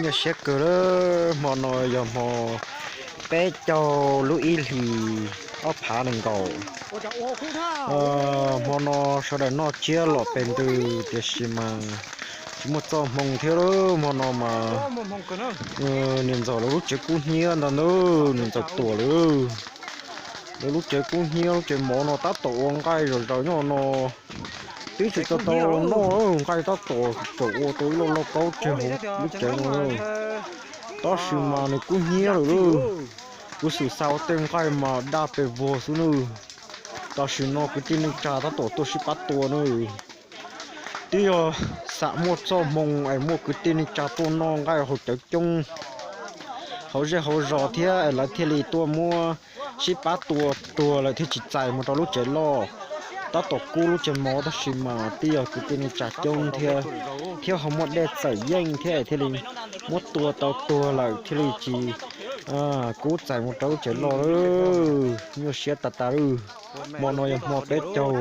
Nyuaj siab kawg, hmo no yog hmo peb caug lub ib hlis ob phav nees nkaum. Hmo no sawv daws noj tsiab los pes ntws tiam sis mas tsis muaj txoj hmoo thiab. Hmo no mas niam ntxawm lawv lub tsev kub hnyiab ntag na, niam ntxawm tuam lawm. Lawv lub tsev kub hnyiab, lub tsev mov no tab tom ua nqaij zom zaws nyob no. Twb tsis tau tau noj, nqaij tab tom tseem ua tau ib lauj lauj kaub tseg hauv lub tsev no. Tab sis mas nws kub hnyiab lawm lauj. Kuv xum xa ua tej nqaij mas daj pes vog xwb nawb. Tam sim no kwv tij neej tsa tab tom tuaj sib pab tua nawb. Twb yog xam muaj txoj hmoo es muaj kwv tij neej tsa tuaj noj nqaij haus cawv coob hauv zej hauv zos thiab es lawv thiaj li tuaj muab sib pab tua tuag lawm thiaj tsis txais mus rau lub tsev loj. Tab tom kub lub tsev mov tab sis mas twb yog kwv tij neej tsa coob thiab, thiab ho muaj dej txawm yeej thiab thiaj li muab tua tau tuag lawm thiaj li tsis kub txais mus rau lub tsev loj. Nyuaj siab tas tas lawm. Hmo no yog hmo peb caug,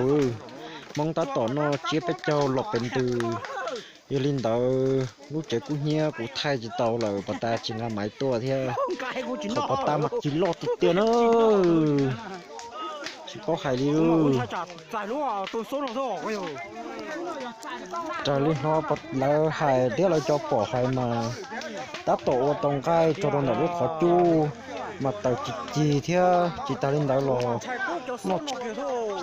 Hmoob tab tom noj tsiab peb caug los pes ntws. Yog li ntawd lub tsev kub hnyiab kuv thaij tsis tau lawm, pas tas tsis nqa maiv tuaj thiab. Qhov pas tas mas kis loj tiag tiag na. Tsis paub hais li. Raws li hnov lawv hais thiab lawv cov pom hais mas tab tom ua tau nqaij tso rau ntawm lub qhov cub mas taws cig cig thiab. Tsis tas li ntawd los, tsis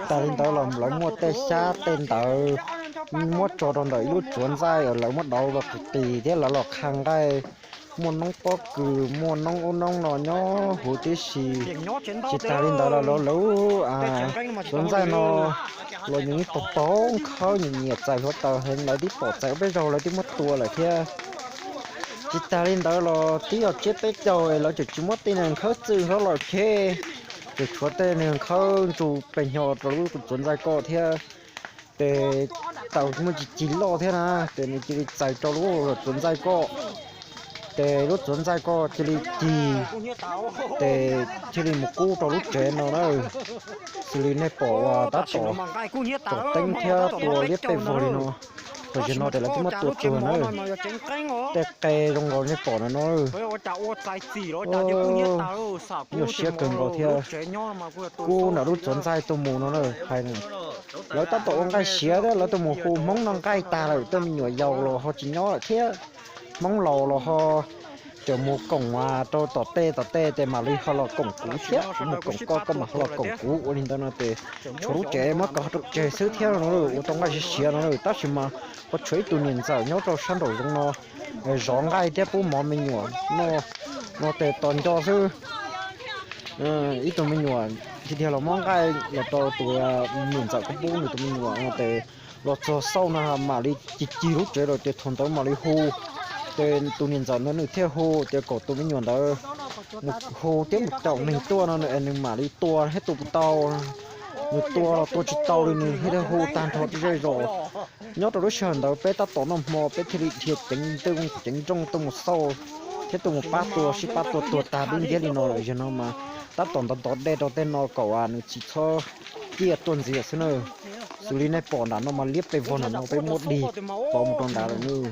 tas li ntawd los lawv muaj tej xyab tej ntawd muab tso rau ntawm ib lub tsuav ntxaij uas lawv muab dauv los qis qis thiab lawv los qha nqaij. Muaj noob pob kws, muaj noob ub noob no nyob huv tib si. Tsis tas li ntawd los lawv lub tsuav ntxaij no los nws yeej pog pog khawb nyiam nyiam txais hluav taws heev, lawv twb pom txais ob peb zaug lawv twb muab tua lawm thiab. Tsis tas li ntawd los twb yog tsiab peb caug es lawv tseem tsis muab tej neeg khawb txwj hlob los cheb, tseem tshuav tej neeg khawb ntsu pes hnyo rau lub tsuav ntxaij ko thiab. Ces taws muaj cig cig loj thiab na, ces nws cia li txais rau lub tsuav ntxaij ko, ces lub tsuav ntxaij ko cia li cig, ces thiaj li mus kub rau lub tsev no na. Xws li nej pom uas tab tom teeb thiab tua liab pej vog li no, tam sim no ces lawv twb muab tua tuag na. Tej qe zoo nkaus nej pom no no. Nyuaj siab kawg nkaus thiab. Kub nram lub tsuav ntxaij tuaj mus no na, hais lawv tab tom ua nqaij siav thiab lawv tuaj mus hu Hmoob noj nqaij tag lawm, tej me nyuam yaus los ho tsis nyob lawm thiab. Hmoob laus los ho tseem mus koom rau tom tej tom tej, ces mam li ho los koom kuv thiab, kuv mus koom koj, koj mam ho los koom kuv. Ua li ntawd no ces tshuav lub tsev muab kaw rau tseg xwb thiab no, ua tau nqaij siav siav no. Tab sis mas ho tshuav ib tug niam ntxawm nyob rau sab nraum zoov no zov nqaij thiab pub mov me nyuam noj no ces tos nco xwb. Ib tug me nyuam tiag tiag los muab nqaij los rau tus niam ntxawm kuj pub nws tus me nyuam no ces los txog xauj no mam li cig cig lub tsev lawm ces thaum ntawd mam li hu. Ces tus niam ntxawm ntawd nws thiaj hu ces kom tus me nyuam ntawd mus hu thiab mus caum neeg tuaj no es nws mam li tua thiab tua puas tau. Nws tua los tua tsis tau li, nws thiaj hu tag nrho zej zos. Nyob rau lub sij hawm ntawd peb tab tom noj hmo, peb thiaj li dhia ceev nrooj ceev nrooj tuaj mus xauj thiab tuaj mus pab tua, sib pab tua tuag tag dub nciab li no lawm. Zaum no mas tab tom ntov ntov dej rau tej no kom nws tsis txhob ciaj tuaj ntxiv xwb na. Xws li nej pom nram no mas liab pes vog nram no peb muab dig pov mus rau nrad lawm nawb.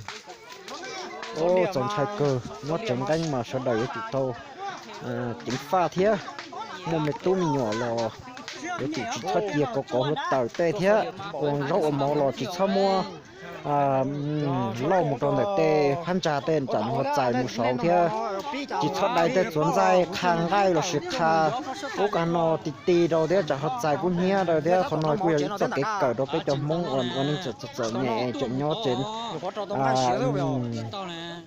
Txaus ntshai kawg, nyob tsev nqeeb mas sawv daws yuav tsum tau ceev faj thiab. Muaj me tub me nyuam los yuav tsum tsis txhob cia kov kov hluav taws tej thiab. Ua zaub ua mov los tsis txhob muab lauj mus rau ntawm tej phab ntsa tej, tsam nws ho txais mus saud thiab. Tsis txhob dai tej txuav ntxaij qha nqaij los sis qha ub qha no ti ti rau thiab tsam ho txais kub hnyiab rau thiab. Qhov no kuj yog ib txoj kev kawm rau peb cov Hmoob uas ua neej txom txom nyem tseem nyob tsev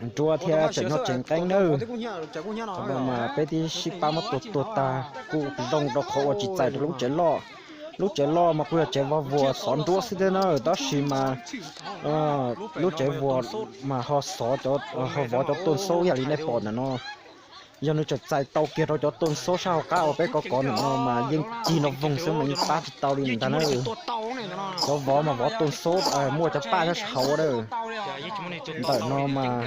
nruab thiab tseem nyob tsev nqeeb nawb. Qhov no mas peb twb sib pab muab tua tuag tag, kuj zoo rau qhov uas tsis txais rau lub tsev loj. Lub tsev loj mas kuj yog tsev vov vuas xov nruab xwb thiab na, tab sis mas lub tsev vuas mas ho xov, ho vov cov tuaj xaub ib yam li nej pom ntawm no. Yog nws tseem txais tau kiag rau cov tuaj xaub sab hauv qab uas peb kov kov ntawm no mas yeej cig nrov voog xwb mas yeej pab tsis tau li ntag na. Cov vov mas vov tuaj xaub muaj cov paj nyob sab hauv a. Ntawm no mas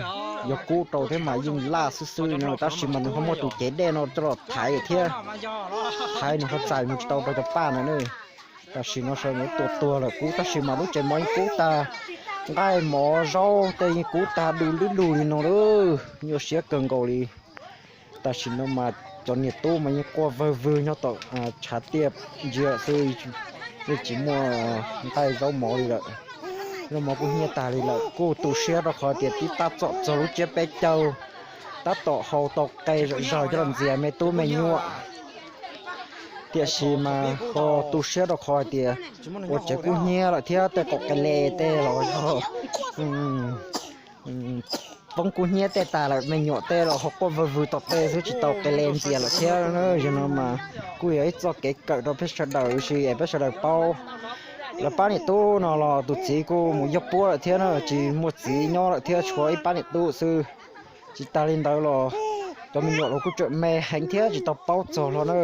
yog kub rau thiab mas yeej laj xwb xwb li no, tab sis mas nws ho muaj tus cev dej no coj los thaiv thiab, thaiv nws ho txais mus tsis tau rau cov paj na. Tam sim no sawv ntxov tua tuag lawm kub, tab sis mas lub tsev mov yeej kub tag. Nqaij mov zaub tej yeej kub tag du lub lug li no lawm, nyuaj siab kawg nkaus li. Tam sim no mas cov niam tub mas yeej quaj vawg vwg nyob tom tshav tiaj ntsia xwb, yeej tsis muaj nqaij zaub mov li lawm. Zaub mov kub hnyiab tag li lawm, kuj tu siab rau qhov tias tib tab tom txog lub tsiab peb caug, tab tom hau tau qe zom zaws coj los ntxias me tub me nyuam. Tiam sis mas ho tu siab rau qhov hais tias ua tsev kub hnyiab lawm thiab tej qaum qe le tej los yog poob kub hnyiab tej tas lawm, me nyuam tej los ho quaj vwg vwg tom tej xwb tsis tau qe le ntxias lawm thiab. Yog no mas kuj yog ib txoj kev kawm rau peb sawv daws ua si es peb sawv daws paub. Lawv pab niam tub no los tus txiv kuj mus yog puab lawm thiab na, tsis muaj txiv nyob lawm thiab, tshuav ib pab niam tub xwb. Tsis tas li ntawd los cov me nyuam los kuj tseem me heev thiab tsis tau paub txog hlo na.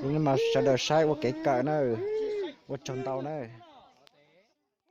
Li no mas sawv daws saib ua kev kawm na. Ua tsaug ntau na.